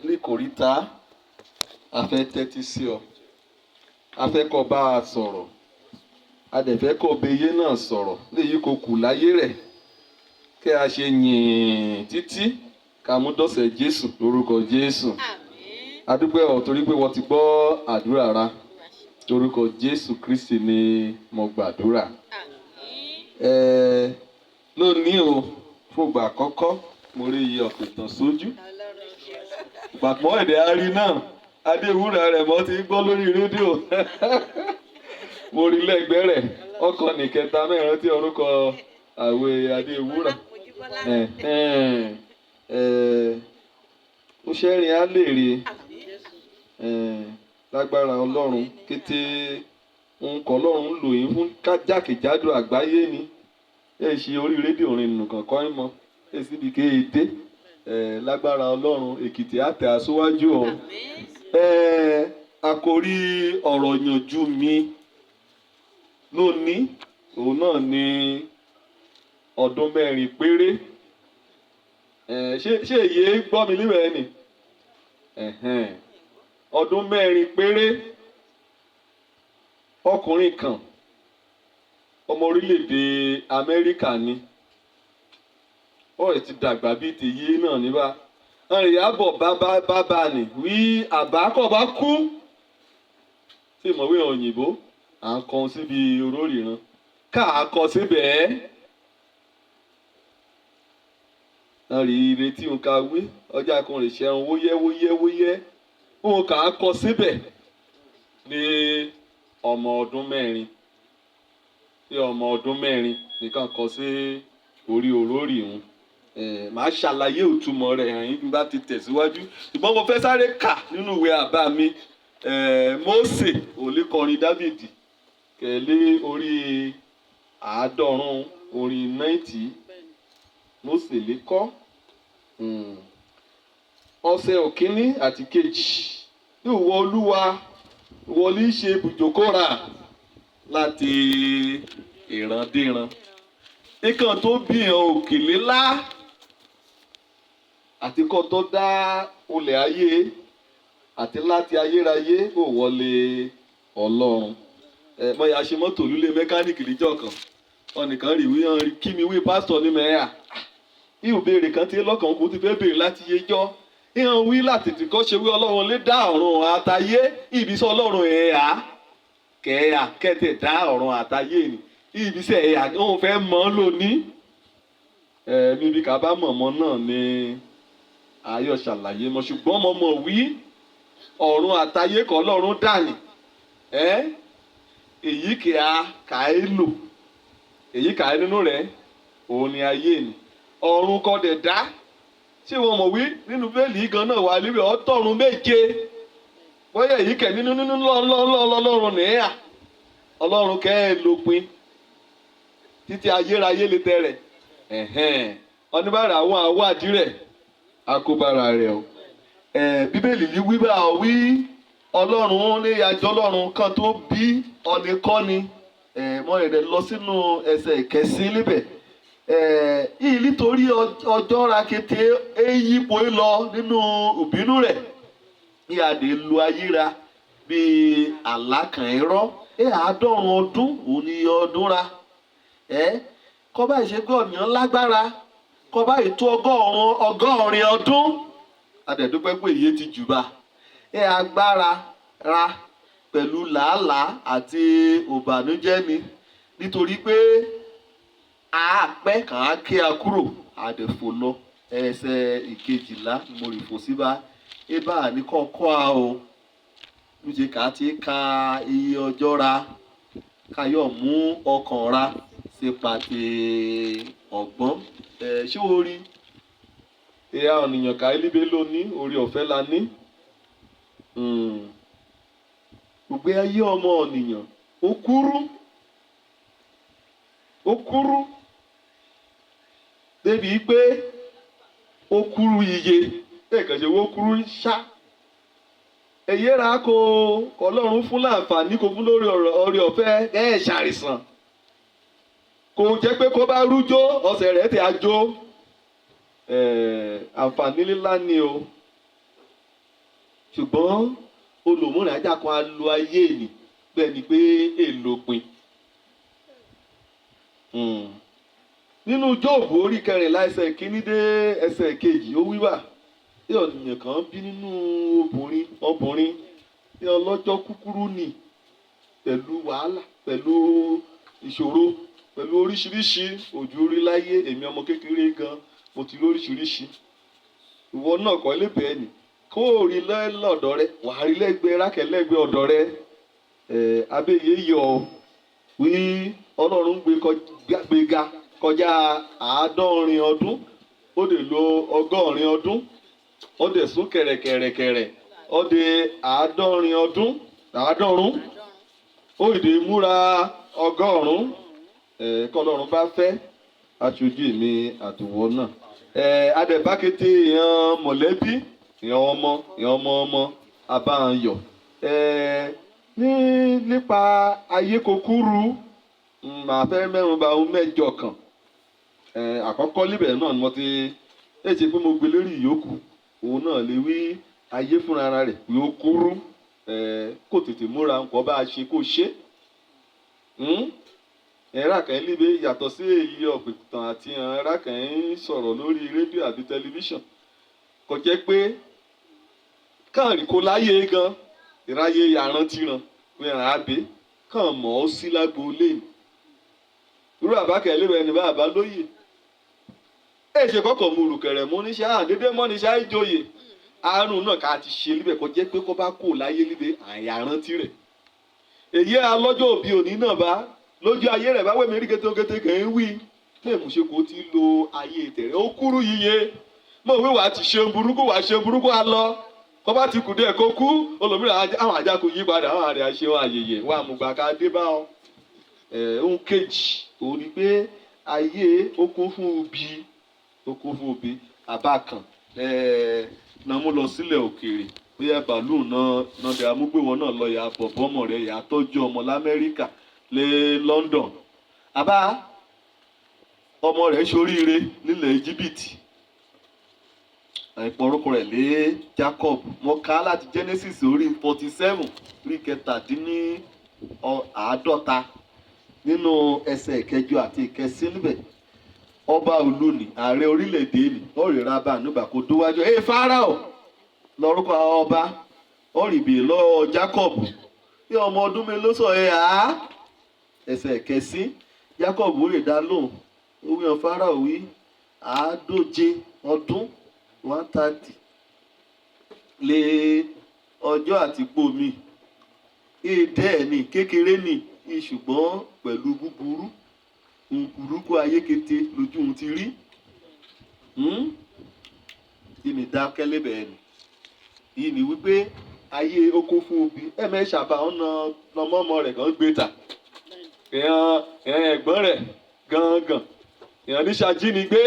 Ní kòríta a fẹ́ tẹ́tí sí ọ, a fẹ́ kó bá a sọ̀rọ̀, a dẹ̀ fẹ́ kó beyé náà sọ̀rọ̀ léyìí kò kù láyé rẹ̀ kí a ṣe yìn títí ká mú dọ̀sẹ̀ Jésù lórúkọ Jésù. Àmín. A dúpẹ́ ọ torí pé wọ́n ti gbọ́ àdúrà ra. Lórúkọ Jésù Kristi ni mo gbàdúrà. Àmín. Lónìí o, fúngbà àkọ́kọ́ mo rí iye ọ̀pìtàn sójú. Ọlọ́run ṣe. Gbàgbọ́ èdè arí náà, Adéwúrà rẹ̀ mọ́ ti gbọ́ lórí rédíò. Mo rí lẹ́gbẹ̀ẹ́ rẹ̀, ọkọ nìkẹta mẹ́rin tí orúkọ àwẹ̀ Adéwúrà. Mojíbọ́lá. Ó ṣẹ́rin á lè rí Àmín. lágbára Ọlọ́run kété nǹkan Ọlọ́run ń lò yín fún jákèjádò àgbáyé ni. Ẹ ṣe orí rédíò rìn nìkan kọ́ ẹ̀ mọ́, ẹ síbi kéde. Lágbára Ọlọ́run Èkìtì á tẹ̀ aṣíwájú o. Àmín. Àkòrí ọ̀rọ̀ yànjú mi lónìí, òun náà ni ọdún 4 péré. Ṣé èyí gbọ́ mi níbẹ̀ ni? Ọdún 4 péré. Ọkùnrin kan, ọmọ orílẹ̀-èdè Amẹ́ríkà ni. Ó ti dàgbà bíi tèyí náà níbà. Ìyábọ̀ bàbá bàbá ni wí àbá kọ̀ bá kú. Tí ìmọ̀wé òyìnbó à ń kọ síbi orórìran. Ká a kọ síbẹ̀. Rí ìrètí nǹkan wí, ọjà kan lè ṣẹun wóyẹ́ wóyẹ́ wóyẹ́. Òun kà á kọ síbẹ̀ ní ọmọ ọdún 4. Ní ọmọ ọdún 4 nìkan kọ sí orí orórì òun. Màá ṣàlàyé ìtumọ̀ rẹ̀ hàn yín bí bá ti tẹ̀síwájú. Ṣùgbọ́n mo fẹ́ sáré kà nínú ìwé àbá mi. Mósè òlékọrin Dáfídì kẹ̀lé orí 90 orin 90. Mósè lékọ́. Ọ̀sẹ̀ òkíní àti kejì. Ìwọ Olúwa, ìwọ ní í ṣe ibùjókòó láti ìrandíran. Ìkan tó bí hàn òkèlè ńlá àti kọ́ tó dá olè ayé àti láti ayérayé kò wọlé Ọlọ́run. Mo yà ṣe mọ́tò lulẹ̀ mẹkáníìkì níjọ́ kan. Ọ̀nìkan rí wí hàn kí mi wí pásítọ̀ ní mẹ́yà. Ihò béèrè kan tí lọ́kàn kò ti fẹ́ béèrè láti yejọ́. Ìhàn wí láti tìkọ́ ṣe wí Ọlọ́run lè dá ọ̀run àtayé. Ìbísọ̀ Ọlọ́run ẹ̀yà kẹ̀yà kẹ̀tẹ̀ dá ọ̀run àtayé ni. Ìbísẹ̀ ẹ̀yà òun fẹ́ mọ́ lónìí. Níbi ká bá mọ̀mọ́ náà ni Ayọ̀ ṣàlàyé mọ́, ṣùgbọ́n mo mọ̀ wí ọ̀run àtayé kọ́ Ọlọ́run dàní. Èyí kì á kà é lò, èyí kà é nínú rẹ̀, òun ni ayé ni. Ọ̀run kọ́ dẹ̀ dá. Ṣé wọn mọ̀ wí nínú bẹ́ẹ̀lì gan náà wà níbẹ̀ ọ̀tọ̀run méje. Bóyá èyí kẹ̀ nínú nínú lọ́lọ́lọ́lọ́run nìyà. Ọlọ́run kẹ́ ẹ lópin títí ayérayé lè tẹ rẹ̀. Oníbàárà àwọn àwádìí rẹ̀ àkóbára rẹ̀ o. Bíbélì ní wí bá wí Ọlọ́run ní àjọ Ọlọ́run kan tó bí ọ̀nìkọ́ni. Mo rẹ̀ lọ sínú ẹsẹ̀ ìkẹsí níbẹ̀. Yìí nítorí ọjọ́ ra kété eyípo lọ nínú ìbínú rẹ̀. Ní adé lu ayéra bíi àlákàn irọ́. 90 ọdún òun ni ọdún ra. Kọ́ báyìí ṣe pé ọ̀nìyàn lágbára. Kọ́ báyìí tó 180 ọdún. Adẹ̀dúpẹ́ pé èyí ti jù bá. Agbára ra pẹ̀lú làálàá àti òbànújẹ́ ni. Nítorí pé àápẹ́ kàn á ké a kúrò àdẹ̀fò lọ. Ẹsẹ̀ ìkejìlá ni mo rì fò síbá. Ébà ní kọ́kọ́ a o. Níṣe ká ti ka iye ọjọ́ ra. Káyọ̀ mú ọkàn ra ṣe pàtẹ ọ̀gbọ́n. Ṣé o rí? Ìyá ọ̀nìyàn ká ilé ló ní orí ọ̀fẹ́ la ní. Gbogbo ayé ọmọ ọ̀nìyàn ó kúrú. Ó kúrú. Débi pé ó kúrú iye. Ẹ̀ẹ̀kan ṣe ó kúrú ṣá. Èyí ra ko Ọlọ́run fún láǹfààní kò fún lórí ọ̀rọ̀ ọ̀fẹ́ ẹ̀ ṣàìsàn. Kò jẹ́ pé kó bá rújó ọ̀sẹ̀ rẹ̀ ti àjò. Àǹfààní ńlá ni o, ṣùgbọ́n olùmúrin ajá kan á lo ayé ni bẹ́ẹ̀ ni pé èlò pin. Nínú Jóòbù orí 14 ẹsẹ̀ 1 dé ẹsẹ̀ 2, ó wíwà tí ọ̀nìyàn kan bí nínú obìnrin obìnrin tí ọlọ́jọ́ kúkúrú nì pẹ̀lú wàhálà, pẹ̀lú ìṣòro, pẹ̀lú oríṣiríṣi ojú rí láyé. Èmi ọmọ kékeré gan mo ti rí oríṣiríṣi. Ìwọ náà kọ́ lè bẹ́ẹ̀ ni kó o rí lọ́dọ̀ rẹ, wàá rí lẹ́gbẹ̀ẹ́ rákẹ́lẹ́gbẹ̀ẹ́ ọ̀dọ̀ rẹ. Abẹ́yẹ yọ wí Ọlọ́run gbéga kọjá 70 ọdún, ó dè lo 80 ọdún, ó dè sún kẹ̀rẹ̀kẹ̀rẹ̀kẹ̀rẹ̀, ó dé 70 ọdún, 90, ó ìdè múra 100. Kọ́lọ́run bá fẹ́ aṣojú mi àtòwọ́ náà. Adẹ̀bákété ìyan mọ̀lẹ́bí, ìyan ọmọ, ìyan ọmọ ọmọ abáyọ̀. Ní nípa ayé kúkúrú, màá fẹ́ mẹ́rin ba ohun mẹ́jọ kan. Àkọ́kọ́ níbẹ̀ náà ni mo ti ẹ ṣe pé mo gbé lórí ìyókù, òun náà lè wí ayé fúnra rẹ̀ pé ó kúrú, kó tètè múra nǹkan bá a ṣe kó ṣe. Ẹ̀rá kan líbe yàtọ̀ sí èyí ọ̀pìtàn àti ẹ̀rá kan ń sọ̀rọ̀ lórí rédíò àbí tẹlifíṣàn, kò jẹ́ pé káàrí kó láyé gan ìráyé àrántìràn pé ràn á bẹ́ kàn mọ́ ọ sí lágbo lẹ́yìn irú àbákẹ́ lébẹ̀ ẹni bá àbá lóye ẹ ṣe kọ́kọ́ mu rùkẹ̀rẹ̀ mú níṣẹ́ àdédé mọ́ níṣẹ́ àìjòyè àrùn náà ká ti ṣe líbẹ̀ kó jẹ́ pé kó bá kó láyé líbẹ̀ àyàrántí rẹ̀. Èyí alọ́jọ́ òbí òní náà bá lójú ayé rẹ̀ bá wẹ̀mí rí kétékété kàn ń wí lẹ́ẹ̀mú ṣe kó ti lo ayé tẹ̀rẹ̀ ó kúrú yíye mọ̀ wí wàá ti ṣe burúkú, wàá ṣe burúkú á lọ kó bá ti kù díẹ̀ kó kú olòmíràn àwọn ajá kò yí padà àwọn àrẹ àṣẹ wọn àyèyè wọn àmùgbà ká dé bá ọ. Ohun kejì òun ni pé ayé ó kún fún ubi, ó kún fún ubi. Àbá kan náà mú lọ sílẹ̀ òkèèrè bóyá bàálù náà náà dẹ̀ amúgbéwọn náà lọ yà bọ̀bọ́mọ rẹ̀ yà tọ́jú ọmọ lamẹ́ríkà lé London. Àbá ọmọ rẹ̀ ṣoríire nílẹ̀ Íjíbítì, àìpọ̀ orúkọ rẹ̀ lé Jacob. Mo kà á láti Genesis orí 47 orí 47 nínú ẹsẹ̀ 8 àti 9 níbẹ̀. Ọba òlu ni ààrẹ orílẹ̀-èdè ni ó rí rábà nígbà kó dúwájú ẹ Fáráò lórúkọ ọba ó rí bèè lọ́wọ́ Jacob bí ọmọ ọdún mélòó sọ ẹ á ẹsẹ̀ 9 Jacob ó lè dá lóhùn, ó wí hàn Fáráò wí 150 ọdún 130 lé ọjọ́ àtìpó mi èdè ẹ̀ ní kékeré ní ṣùgbọ́n pẹ̀lú búburú burúkú ayé kété lójú òun ti rí tí mi dákẹ́ lébẹ̀ẹ́ ni yìí ni wípé ayé oko fún obì ẹ̀mẹ́ ṣàbà ọ̀nà lọ́mọ́mọ́ rẹ̀ kàn gbé ta èèyàn ẹ̀gbọ́n rẹ̀ gangan èèyàn ní ṣàjínigbé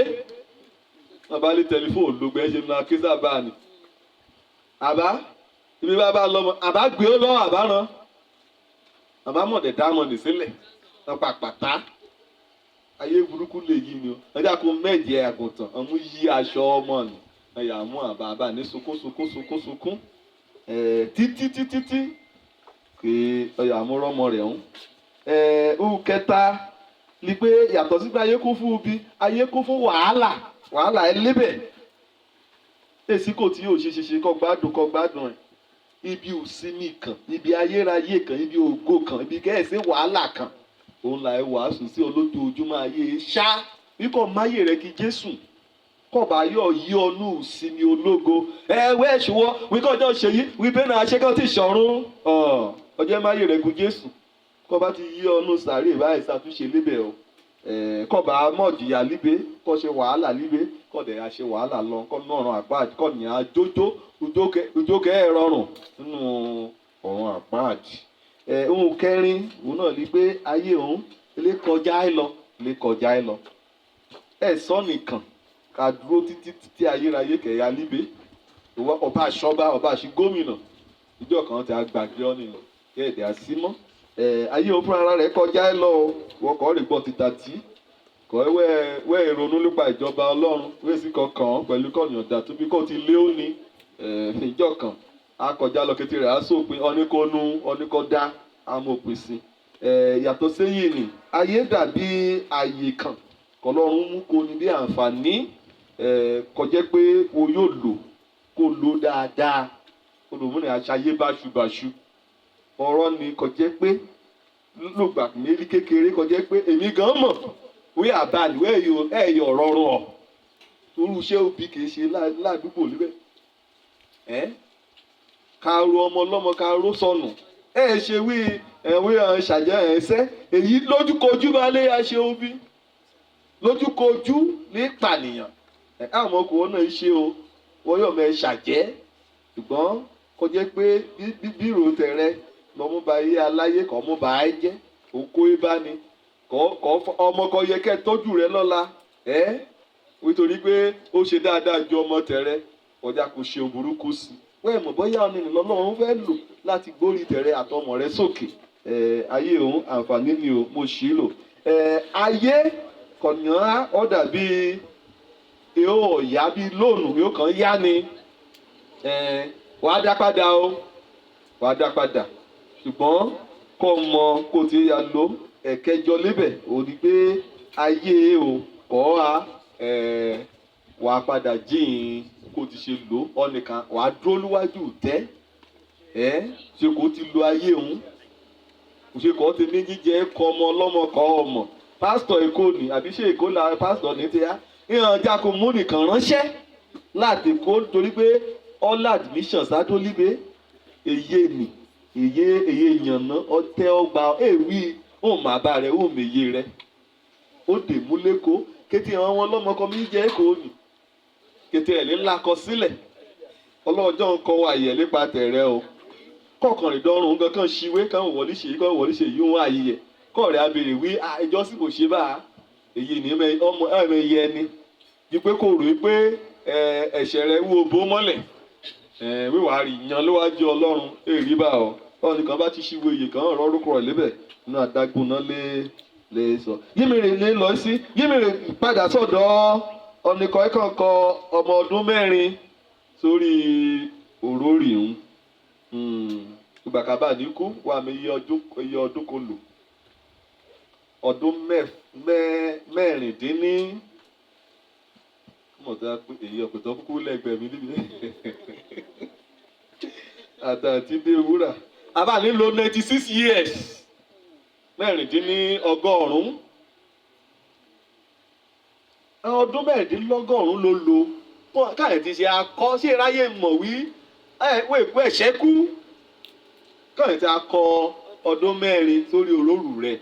wọn bá lé tẹlifóònù ló gbé ṣe ní akéésà bá ní. Àbá ibi bá bá lọ́mọ àbá gbé ó lọ́wọ́ àbá ràn àbá mọ̀dẹ̀ dámọ̀ nì sílẹ̀ wọn pàpàtà ayé burúkú lè yí ni o. Ọjà kó mẹ́jẹ àgùntàn ọmú yí aṣọ ọmọ nì ẹ̀yà mú àbá àbá ní sunkún sunkún sunkún sunkún títí títí tí pé ọyà àmúrọ́mọ rẹ̀ ń. Ohun kẹta ni pé yàtọ̀ sí pé ayé kún fún ibi, ayé kún fún wàhálà, wàhálà ẹlẹ́bẹ̀ èsì kò tí yóò ṣe ṣe ṣe kọ́ gbádùn kọ́ gbádùn ẹ̀ ibi òsinmi kan, ibi ayérayé kan, ibi ògo kan, ibi kẹ́hìnsì wàhálà kan òun là ẹ wàásù sí olójoojúmọ́ ayé ṣá wíkọ̀ máyè rẹ kí Jésù kọba yóò yí ọnú ìsinmi ológo ẹwẹ́ ìṣúwọ́ wíkọ̀ ọjọ́ ṣe yí wípé náà ṣe kí wọ́n ti ṣọ̀run ọjọ́ máyè rẹ kú Jésù kọba ti yí ọnú sàárè báyìí ṣàtúnṣe lébẹ̀ o kọba mọ̀jìyà líbe kọ́ ṣe wàhálà líbe kọ́dẹ̀ á ṣe wàhálà lọ kọ́ nọ̀ràn àpáàdì kọ́ ní àjójó ojókè ẹ̀ rọrùn nínú ọ̀run àpáàdì. Ohun kẹrin òun náà ni pé ayé òun lè kọjá ẹ lọ, lè kọjá ẹ lọ. Ẹ sọ nìkan ká dúró títí títí ayérayé kẹ̀yà líbe ọba àṣọba ọba àṣì gómìnà ìjọ kan tí a gbàgbé ọ nìyẹn kẹ́ẹ̀dẹ̀ àsímọ́. Ayé òun fúnra rẹ̀ kọjá ẹ lọ o wọ́n kọ́ rè gbọ́ títà tí Kọ́ wẹ́ ìrònú nípa ìjọba Ọlọ́run wẹ́ sì kọkàn pẹ̀lú kọ̀nìyàn dà tóbi kó ti lé òní ìjọ kan á kọjá lọ kété rẹ̀ á sópin ọ́nìkọ́nú ọ́nìkọ́dá amòpin sí. Yàtọ̀ séyìn ni ayé dàbí àyè kan kọlọ́run mú kó ní bí àǹfààní kọjá pé o yóò lò kó lò dáadáa olùmúnà aṣayé báṣubàṣu ọ̀rọ̀ ni kọjá pé lùgbà méjì kékeré kọjá pé èmi gan mọ̀ wí àbálù ẹ̀yọ̀ rọrùn ọ̀ torú iṣẹ́ òbí kìí ṣe ládùúgbò níbẹ̀ ẹ́ ká ro ọmọ ọlọ́mọ ká ro sọnù ẹ ṣe wí ẹ̀wí ṣàjẹ́ ẹ̀ṣẹ́ èyí lójúkojú bá lé aṣẹ òbí lójúkojú ní pànìyàn ẹ̀ àwọn ọkùnrin náà ṣe o wọ́n yọ̀ mẹ́ ṣàjẹ́ ṣùgbọ́n kọjá pé bírò tẹ̀rẹ̀ lọ́mú ba ayé aláyé kọ́ mú ba ayé jẹ́ òkó ibà ni kọ́ ọmọ kan yẹ kẹ́ tọ́jú rẹ lọ́la ẹ́ nítorí pé ó ṣe dáadáa ju ọmọ tẹ̀rẹ̀ kọjá kò ṣe burúkú sí i wẹ́ẹ̀ mọ̀ bóyá ọ̀nì lọ́lọ́run fẹ́ lò láti gbórí tẹ̀rẹ̀ àtọmọ rẹ sókè. Ayé òun àǹfààní ni o mo ṣì lò. Ayé kọ̀yàn ó dàbí ihò ọ̀yá bíi lóònù yóò kàn yá ni. Wàá dá padà o, wàá dá padà, ṣùgbọ́n kọ́ mọ kó ti ya lo ẹ̀kẹjọ lébẹ̀ ò ní pé ayé o kọ́ a wàá padà jíìn kó ti ṣe lò ọ̀nìkan wàá dúró níwájú tẹ́ ẹ ṣe kó ti lo ayé òun ṣe kó ti ní jíjẹ kọ ọmọ ọlọ́mọ kọ́ ọmọ pásítọ̀ Èkó ni àbí ṣé Èkó la pásítọ̀ ní ti yá ìhàn jáko mú nìkan ránṣẹ́ láti kó torí pé all admission sádólíbe èyí ni èyí èyí yànnà ọtẹ ọgbà èwì òun màbá rẹ òun mèye rẹ ó dè mú lẹ́kọ̀ọ́ kété àwọn ọlọ́mọ kan mi jẹ́ Èkó ni kété ẹ̀ lè ńlá kọ sílẹ̀ ọlọ́jọ́ ń kọ́ àyẹ̀ nípa tẹ̀rẹ̀ o kọ̀ọ̀kan rẹ̀ dọ́rùn nǹkan kan ṣiwé kan wọlé ṣe kan wọlé ṣe yìí wọn àyè kọ́ rẹ̀ abèrè wí ìjọsìn kò ṣe bá a èyí ni ọmọ ẹ̀mẹ yẹ ni ju pé kò rò pé ẹ̀ṣẹ̀ rẹ̀ wú obó mọ́lẹ̀ wíwàá rí yan lówájú Ọlọ́run èrí bá ọ ọ̀nìkan bá ti ṣíwé iye kan ọ̀rọ̀ orúkọ rẹ̀ lébẹ̀ inú adágún náà lé lè sọ yímìrì lè lọ sí yímìrì padà sọ́dọ̀ ọ̀nìkan ẹ̀kan kọ ọmọ ọdún 4 sórí òrórì ń ìgbàkàbà ní kú wà mí iye ọdún kò lò ọdún mẹ́rìndínní mọ̀ tá a pé èyí ọ̀pẹ̀tọ́ kúkú lẹ́gbẹ̀ẹ́ mi níbi àtàtì dé wúrà àbá nílò 96 years 96 ọdún 96 ló lò káyọ̀ ti ṣe akọ ṣé ráyè mọ̀ wí wọ́n èkó ẹ̀ṣẹ́ kú káyọ̀ ti akọ ọdún 4 sórí òrórù rẹ̀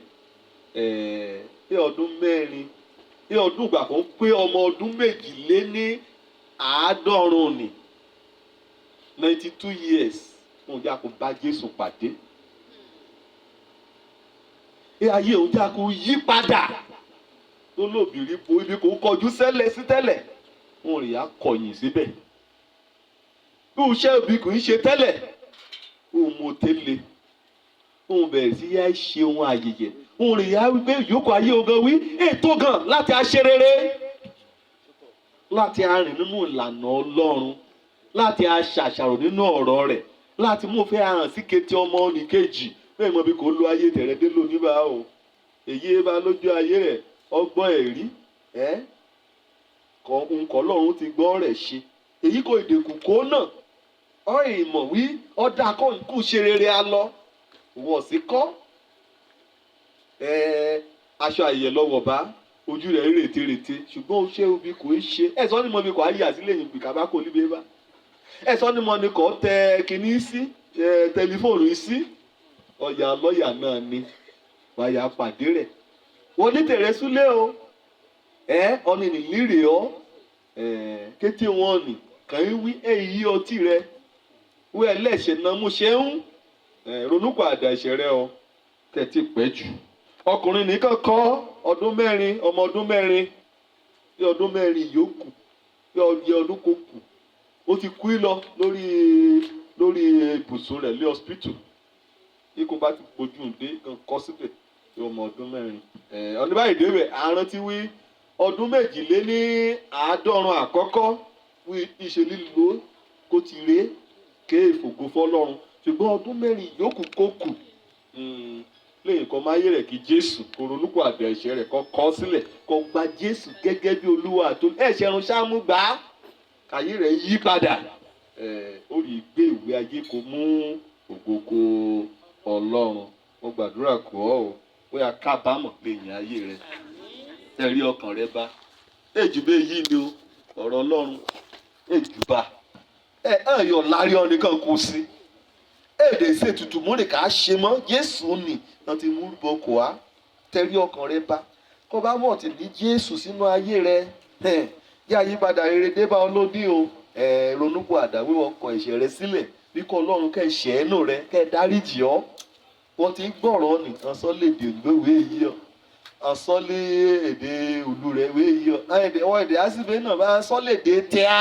ẹ̀ ọdún 4 ní ọdún ìgbà kan pé ọmọ ọdún 92 ni 92 years òun jẹ́ kó bá Jésù pàdé ẹ ayé òun jẹ́ kó yí padà tó lóbìrí po ibi kò kọjú sẹ́lẹ̀ sí tẹ́lẹ̀ òun rè á kọ̀yìn síbẹ̀ bí iṣẹ́ òbí kò ń ṣe tẹ́lẹ̀ òun mo tẹ́lẹ̀ òun bẹ̀rẹ̀ sí yá ṣe ohun àyèyè òun rè á wípé yòókù ayé ogan wí ètò gan láti aṣerere láti arìn nínú ìlànà Ọlọ́run láti aṣàṣàrò nínú ọ̀rọ̀ rẹ̀ láti mú fẹ́ hàn sí kété ọmọ nìkejì bẹ́ẹ̀ mọ̀ bí kò lo ayé tẹ̀rẹ̀ dé lónìí bá o èyí bá lójú ayé rẹ̀ ọgbọ́n ẹ̀rí ẹ́ nǹkan Ọlọ́run ti gbọ́ rẹ̀ ṣe èyí kò ìdèkù kó náà ọ̀ ìmọ̀ wí ọ̀dà kò ń kú ṣe rere á lọ wọ̀ sí kọ́ aṣọ àyẹ̀ lọ́wọ́ bá ojú rẹ̀ rètè rètè ṣùgbọ́n ó ṣe omi kò í ṣe ẹ̀ sọ ni mo mi kò á yà sílẹ̀ yìí bìkà bá kò níbi bá ẹ̀ sọ ni mo ni kò tẹ kinní sí tẹlifóònù sí ọ̀yà lọ́yà náà ni wàyà pàdé rẹ̀ wọ́n ní tẹ̀rẹ̀ súlẹ̀ o ẹ̀ ọ̀nì nìlírè ọ́ kété wọn nì kàn ń wí ẹ̀ yí ọtí rẹ wí ẹlẹ́ṣẹ̀ náà mo ṣe ń ronúpọ̀ àdà ẹ̀ṣẹ̀ rẹ o tẹ̀tí pẹ́ jù ọkùnrin nìkan kọ́ ọdún 4 ọmọ ọdún 4 bí ọdún 4 yòókù bí ọdún kò kù ó ti kú lọ lórí ibùsùn rẹ̀ lé hospital ikú bá ti gbójú dé kan kọ́ síbẹ̀ Yóò mọ ọdún 4. Ọdún báyìí débẹ̀ àrántí wí ọdún 92 àkọ́kọ́ wí ìṣe lílo kó ti ré ké ìfògo fọlọ́run, ṣùgbọ́n ọdún 4 yòókù kó kù lẹ́yìn kan máyé rẹ̀ kí Jésù kó ronúkọ àdá ẹ̀ṣẹ̀ rẹ̀ kó kọ̀ sílẹ̀, kó gba Jésù gẹ́gẹ́ bí Olúwa tó ẹ̀ṣẹ̀ run sáàmù gbà á, kàyé rẹ̀ yí padà, ó rí gbé ìwé ayé kó mú ògo kó Ọlọ́run. Mo gbàdúrà kó ọ o, bóyá kábàámọ̀ lẹ́yìn ayé rẹ̀ tẹ̀rí ọkàn rẹ bá èjì bẹ́ẹ̀ yí ni o ọ̀rọ̀ Ọlọ́run èjì bá ẹ ẹ yọ lárí ọ nìkan kò sí èdè ìṣètùtù múrì ká ṣe mọ́. Jésù nì náà ti mú bọ kò á tẹ̀rí ọkàn rẹ bá kó bá mọ̀ tí ní Jésù sínú ayé rẹ yá àyípadà rere dé bá ọ lódì o. Ronúpọ̀ àdá wíwọ kọ ẹ̀ṣẹ̀ rẹ sílẹ̀ bí kò Ọlọ́run kẹ́ ṣẹ̀ ẹ́ nù rẹ kẹ́ dáríjì ọ́. Wọ́n ti ń gbọ̀rọ̀ nìkan sọ lédè òyìnbó ìwé yìí ọ́ asọ́ lé èdè òlu rẹ̀ wé yìí ọ́ èdè wọ́n èdè àsìbẹ́ náà bá sọ lédè tíá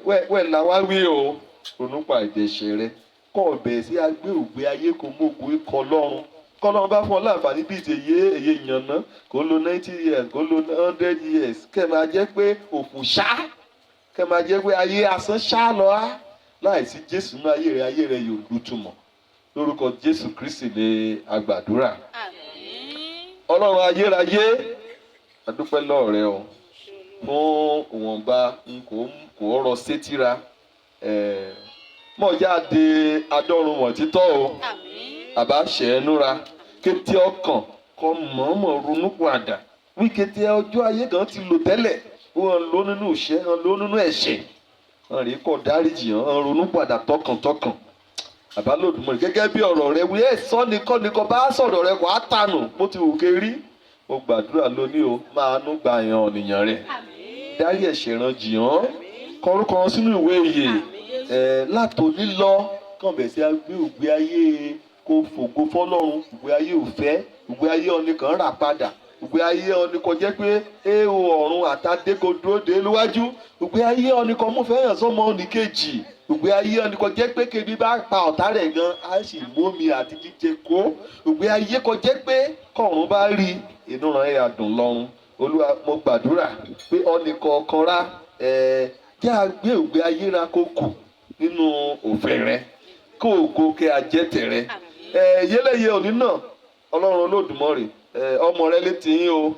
wẹ́ẹ̀ la wá wí o. Ronúpọ̀ àìdẹ̀ṣẹ̀ rẹ kọ́ ọ̀bẹ̀ sí agbé ògbé ayé kò mógun ikọ̀ lọ́run kọ́lọ́run bá fún ọ láǹfààní bíi ti èyí èyí yànnà kó lo 90 years, kó lo 100 years, kẹ́ máa jẹ́ pé òfò ṣá, kẹ́ máa jẹ́ pé ayé asán ṣá lọ á láìsí Jésù ní ayé rẹ, ayé rẹ yóò lùtùmọ̀. Lórúkọ Jésù Kristi ní agbàdúrà. Àmín. Ọlọ́run ayérayé, adúpẹ́ lọ́ọ̀rẹ́ o fún ìwọ̀nba n kò rọ sétíra mọ̀ jáde adọ́run wọ̀n títọ́ o. Àmín. Àbá ṣẹ̀ẹ́núra kété ọkàn kọ mọ̀ọ́mọ̀ ronú padà wí kété ọjọ́ ayé kan ti lò tẹ́lẹ̀, wọ́n lò nínú ìṣẹ́, wọ́n lò nínú ẹ̀ṣẹ̀, wọ́n rí kọ́ dáríjì hàn, ronú padà tọkàntọkàn. Àbá Lòdùmarè, gẹ́gẹ́ bí ọ̀rọ̀ rẹ wí ẹ̀ sọ nìkan nìkan bá sọ̀rọ̀ rẹ wàá tànù bó ti wù ké rí. Mo gbàdúrà lónìí o, máa nú gba àyàn ọ̀nìyàn rẹ. Àmín. Dárí ẹ̀ṣẹ̀ ràn jì hàn, kọrúkọ wọn sínú ìwé ìyè látòní lọ, kàn bẹ̀ sí agbé ògbé ayé kó fògo fọlọ́run, ògbé ayé òfẹ́, ògbé ayé ọ̀nìkan rà padà, ògbé ayé ọ̀nìkan jẹ́ pé èèwọ̀ ọ̀run àtàdé kò dúró dé níwájú, ògbé ayé ọ̀nìkan mú fẹ́yàn sọ́mọ ọ̀nìkejì, ògbé ayé ọ̀nìkan jẹ́ pé kébi bá pa ọ̀tá rẹ̀ gan á sì mómi àti jíjẹ kó, ògbé ayé kan jẹ́ pé kọ̀ọ̀run bá rí inú ràn ẹ́ àdùn lọ́run. Olúwa, mo gbàdúrà pé ọ̀nìkọ̀ọ̀kan rá jẹ́ àgbé ògbé ayé ra kó kù nínú òfin rẹ, kó ògo kẹ́ ajẹ́tẹ̀ rẹ. Yẹlẹyẹ òní náà, Ọlọ́run Olódùmarè, ọmọ rẹ létí yín o,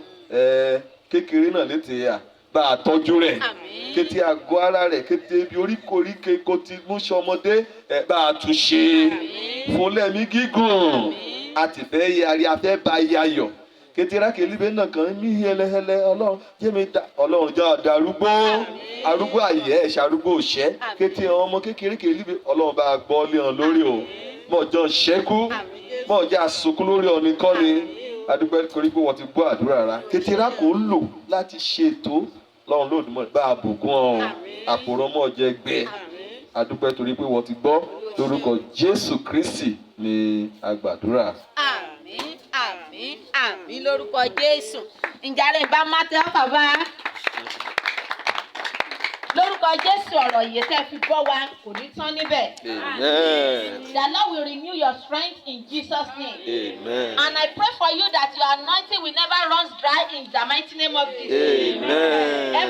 kékeré náà létí yà bá a tọ́jú rẹ̀. Àmín. Kété àgọ́ ara rẹ̀, kété ibi oríkoríke kó ti mú sọmọdé bá a tún ṣe. Àmín. Fún lẹ́mí gígùn. Àmín. A ti fẹ́ yarí, a fẹ́ ba yayọ̀ kété rákèlíbe náà kàn ń mí hẹlẹhẹlẹ. Ọlọ́run jẹ́mi da, Ọlọ́run jẹ́ ọ̀dàrúgbó arúgbó àyè ẹ̀ ṣàrúgbó òṣẹ́. Àmín. Kété àwọn ọmọ kékeré kèlíbe, Ọlọ́run bá a gbọ́ lé wọn lórí o, mọ̀jọ́ ṣẹ́kú. Àmín. Mọ̀jọ́ àsunkún lórí ọ̀nìkọ́ni. Adúpẹ́ torí pé wọ́n ti gbọ́ àdúrà ra kété rákò ń lò láti ṣètò. Ọlọ́run Lódùmarè, bá a bùkún ọ. Àmín. Àpòrọ̀ mọ̀jẹ́ gbẹ. Àmín. Adúpẹ́ torí pé wọ́n ti gbọ́. Lórúkọ Jésù Kristi ní agbàdúrà. Àmín, àmín, àmín lórúkọ Jésù. Ǹjẹ́ bá má tẹ́ bàbá? Lórúkọ Jésù, ọ̀rọ̀ yìí tẹ́ fi bọ́ wa kò ní tán níbẹ̀. Amen. The Lord will renew your strength in Jesus' name. Amen. And I pray for you that your anointing will never run dry in the mighty name of Jesus. Amen.